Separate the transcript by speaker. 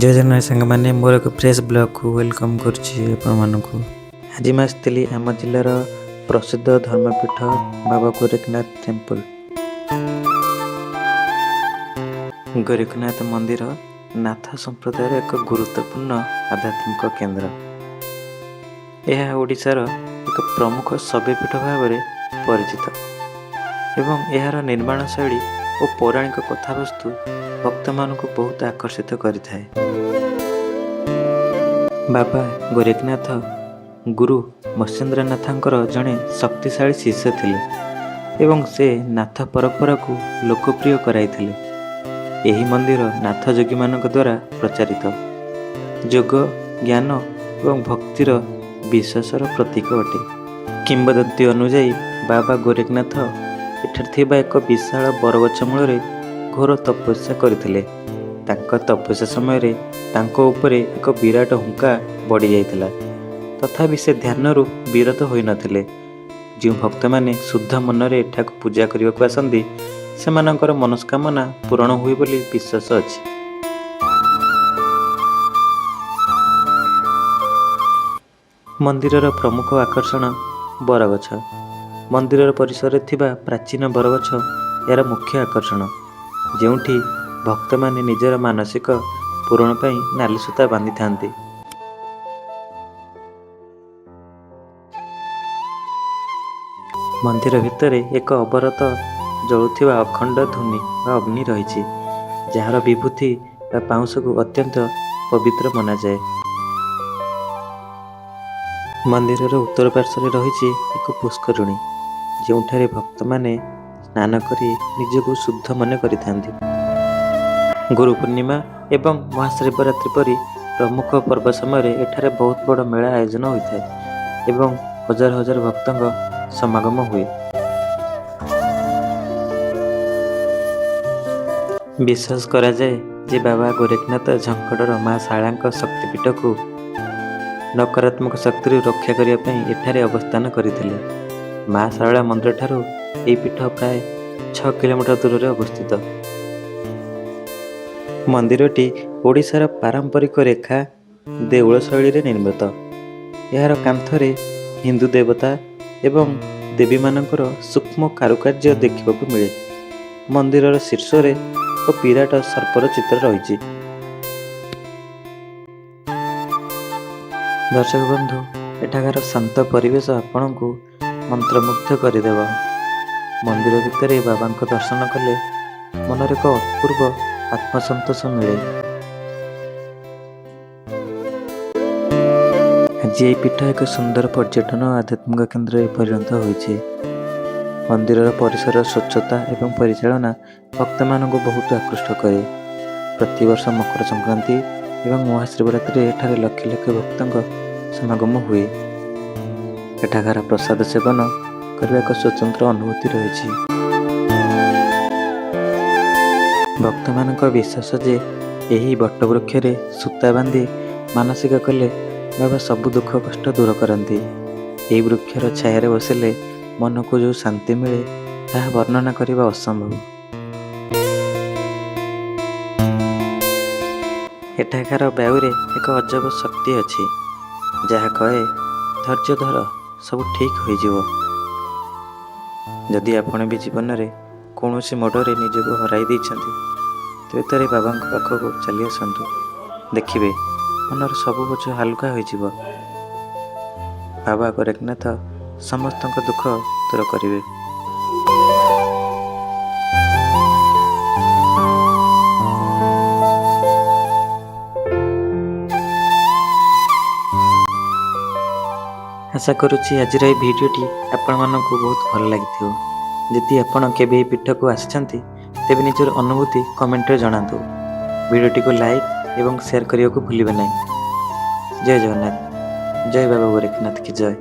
Speaker 1: ଜୟ ଜଗନ୍ନାଥ ସାଙ୍ଗମାନେ, ମୋର ଏକ ଫ୍ରେଶ୍ ବ୍ଲଗ୍କୁ welcome କରୁଛି ଆପଣମାନଙ୍କୁ। ଆଜି ମୁଁ ଆସିଥିଲି ଆମ ଜିଲ୍ଲାର ପ୍ରସିଦ୍ଧ ଧର୍ମପୀଠ ବାବା ଗୋରଖନାଥ ଟେମ୍ପଲ୍। ଗୋରଖନାଥ ମନ୍ଦିର ନାଥ ସମ୍ପ୍ରଦାୟର ଏକ ଗୁରୁତ୍ୱପୂର୍ଣ୍ଣ ଆଧ୍ୟାତ୍ମିକ କେନ୍ଦ୍ର। ଏହା ଓଡ଼ିଶାର ଏକ ପ୍ରମୁଖ ଶୈବପୀଠ ଭାବରେ ପରିଚିତ ଏବଂ ଏହାର ନିର୍ମାଣ ଶୈଳୀ ଓ ପୌରାଣିକ କଥାବସ୍ତୁ ଭକ୍ତମାନଙ୍କୁ ବହୁତ ଆକର୍ଷିତ କରିଥାଏ। ବାବା ଗୋରଖନାଥ ଗୁରୁ ମତ୍ସ୍ୟେନ୍ଦ୍ରନାଥଙ୍କର ଜଣେ ଶକ୍ତିଶାଳୀ ଶିଷ୍ୟ ଥିଲେ ଏବଂ ସେ ନାଥ ପରମ୍ପରାକୁ ଲୋକପ୍ରିୟ କରାଇଥିଲେ। ଏହି ମନ୍ଦିର ନାଥ ଯୋଗୀମାନଙ୍କ ଦ୍ୱାରା ପ୍ରଚାରିତ ଯୋଗ, ଜ୍ଞାନ ଏବଂ ଭକ୍ତିର ବିଶ୍ୱାସର ପ୍ରତୀକ ଅଟେ। କିମ୍ବଦନ୍ତୀ ଅନୁଯାୟୀ, ବାବା ଗୋରଖନାଥ ଏଠାରେ ଥିବା ଏକ ବିଶାଳ ବରଗଛ ମୂଳରେ ଘୋର ତପସ୍ୟା କରିଥିଲେ। ତାଙ୍କ ତପସ୍ୟା ସମୟରେ ତାଙ୍କ ଉପରେ ଏକ ବିରାଟ ହୁଙ୍କା ବଢ଼ିଯାଇଥିଲା। ତଥାପି ସେ ଧ୍ୟାନରୁ ବିରତ ହୋଇନଥିଲେ। ଯେଉଁ ଭକ୍ତମାନେ ଶୁଦ୍ଧ ମନରେ ଏଠାକୁ ପୂଜା କରିବାକୁ ଆସନ୍ତି, ସେମାନଙ୍କର ମନସ୍କାମନା ପୂରଣ ହୁଏ ବୋଲି ବିଶ୍ୱାସ ଅଛି। ମନ୍ଦିରର ପ୍ରମୁଖ ଆକର୍ଷଣ ବରଗଛ। ମନ୍ଦିରର ପରିସରରେ ଥିବା ପ୍ରାଚୀନ ବରଗଛ ଏହାର ମୁଖ୍ୟ ଆକର୍ଷଣ, ଯେଉଁଠି ଭକ୍ତମାନେ ନିଜର ମାନସିକ ପୂରଣ ପାଇଁ ନାଲି ସୂତା ବାନ୍ଧିଥାନ୍ତି। ମନ୍ଦିର ଭିତରେ ଏକ ଅବରତ ଜଳୁଥିବା ଅଖଣ୍ଡ ଧୂନି ବା ଅଗ୍ନି ରହିଛି, ଯାହାର ବିଭୂତି ବା ପାଉଁଶକୁ ଅତ୍ୟନ୍ତ ପବିତ୍ର ମନାଯାଏ। ମନ୍ଦିରର ଉତ୍ତର ପାର୍ଶ୍ୱରେ ରହିଛି ଏକ ପୁଷ୍କରିଣୀ, ଯେଉଁଠାରେ ଭକ୍ତମାନେ ସ୍ନାନ କରି ନିଜକୁ ଶୁଦ୍ଧ ମନେ କରିଥାନ୍ତି। ଗୁରୁ ପୂର୍ଣ୍ଣିମା ଏବଂ ମହାଶିବରାତ୍ରି ପରି ପ୍ରମୁଖ ପର୍ବ ସମୟରେ ଏଠାରେ ବହୁତ ବଡ଼ ମେଳା ଆୟୋଜନ ହୋଇଥାଏ ଏବଂ ହଜାର ହଜାର ଭକ୍ତଙ୍କ ସମାଗମ ହୁଏ। ବିଶ୍ୱାସ କରାଯାଏ ଯେ ବାବା ଗୋରଖନାଥ ଝଙ୍କଡ଼ର ମା ଶାରଳାଙ୍କ ଶକ୍ତିପୀଠକୁ ନକାରାତ୍ମକ ଶକ୍ତିରୁ ରକ୍ଷା କରିବା ପାଇଁ ଏଠାରେ ଅବସ୍ଥାନ କରିଥିଲେ। ମା ଶାରଳା ମନ୍ଦିରଠାରୁ ଏହି ପୀଠ ପ୍ରାୟ 6 କିଲୋମିଟର ଦୂରରେ ଅବସ୍ଥିତ। ମନ୍ଦିରଟି ଓଡ଼ିଶାର ପାରମ୍ପରିକ ରେଖା ଦେଉଳ ଶୈଳୀରେ ନିର୍ମିତ। ଏହାର କାନ୍ଥରେ ହିନ୍ଦୁ ଦେବତା ଏବଂ ଦେବୀମାନଙ୍କର ସୂକ୍ଷ୍ମ କାରୁକାର୍ଯ୍ୟ ଦେଖିବାକୁ ମିଳେ। ମନ୍ଦିରର ଶୀର୍ଷରେ ଏକ ବିରାଟ ସର୍ପର ଚିତ୍ର ରହିଛି। ଦର୍ଶକ ବନ୍ଧୁ, ଏଠାକାର ଶାନ୍ତ ପରିବେଶ ଆପଣଙ୍କୁ ମନ୍ତ୍ରମୁଗ୍ଧ କରିଦେବ। ମନ୍ଦିର ଭିତରେ ବାବାଙ୍କ ଦର୍ଶନ କଲେ ମନରେ ଏକ ଅପୂର୍ବ ଆତ୍ମସନ୍ତୋଷ ମିଳେ। ଆଜି ଏହି ପୀଠ ଏକ ସୁନ୍ଦର ପର୍ଯ୍ୟଟନ ଓ ଆଧ୍ୟାତ୍ମିକ କେନ୍ଦ୍ରରେ ପରିଣତ ହୋଇଛି। ମନ୍ଦିରର ପରିସର ସ୍ୱଚ୍ଛତା ଏବଂ ପରିଚାଳନା ଭକ୍ତମାନଙ୍କୁ ବହୁତ ଆକୃଷ୍ଟ କରେ। ପ୍ରତିବର୍ଷ ମକର ସଂକ୍ରାନ୍ତି ଏବଂ ମହାଶିବରାତ୍ରିରେ ଏଠାରେ ଲକ୍ଷ ଲକ୍ଷ ଭକ୍ତଙ୍କ ସମାଗମ ହୁଏ। ଏଠାକାର ପ୍ରସାଦ ସେବନ କରିବା ଏକ ସ୍ୱତନ୍ତ୍ର ଅନୁଭୂତି ରହିଛି। ଭକ୍ତମାନଙ୍କ ବିଶ୍ୱାସ ଯେ ଏହି ବଟବୃକ୍ଷରେ ସୂତା ବାନ୍ଧି ମାନସିକ କଲେ ବାବା ସବୁ ଦୁଃଖ କଷ୍ଟ ଦୂର କରନ୍ତି। ଏହି ବୃକ୍ଷର ଛାୟାରେ ବସିଲେ ମନକୁ ଯେଉଁ ଶାନ୍ତି ମିଳେ, ତାହା ବର୍ଣ୍ଣନା କରିବା ଅସମ୍ଭବ। ଏଠାକାର ବାୟୁରେ ଏକ ଅଜବ ଶକ୍ତି ଅଛି, ଯାହା କହେ, ଧୈର୍ଯ୍ୟ ଧର, ସବୁ ଠିକ୍ ହୋଇଯିବ। ଯଦି ଆପଣ ବି ଜୀବନରେ କୌଣସି ମୋଡ଼ରେ ନିଜକୁ ହରାଇ ଦେଇଛନ୍ତି, ତେବେ ଥରେ ବାବାଙ୍କ ପାଖକୁ ଚାଲି ଆସନ୍ତୁ। ଦେଖିବେ, ମନର ସବୁ ବୋଝ ହାଲୁକା ହୋଇଯିବ। ବାବା ଗୋରଖନାଥ ସମସ୍ତଙ୍କ ଦୁଃଖ ଦୂର କରିବେ। ଆଶା କରୁଛି ଆଜିର ଏହି ଭିଡ଼ିଓଟି ଆପଣମାନଙ୍କୁ ବହୁତ ଭଲ ଲାଗିଥିବ। ଯଦି ଆପଣ କେବେ ଏହି ପୀଠକୁ ଆସିଛନ୍ତି, ତେବେ ନିଜର ଅନୁଭୂତି କମେଣ୍ଟରେ ଜଣାନ୍ତୁ। ଭିଡ଼ିଓଟିକୁ ଲାଇକ୍ ଏବଂ ସେୟାର କରିବାକୁ ଭୁଲିବେ ନାହିଁ। ଜୟ ଜଗନ୍ନାଥ। ଜୟ ବାବା ଗୋରଖନାଥ କି ଜୟ।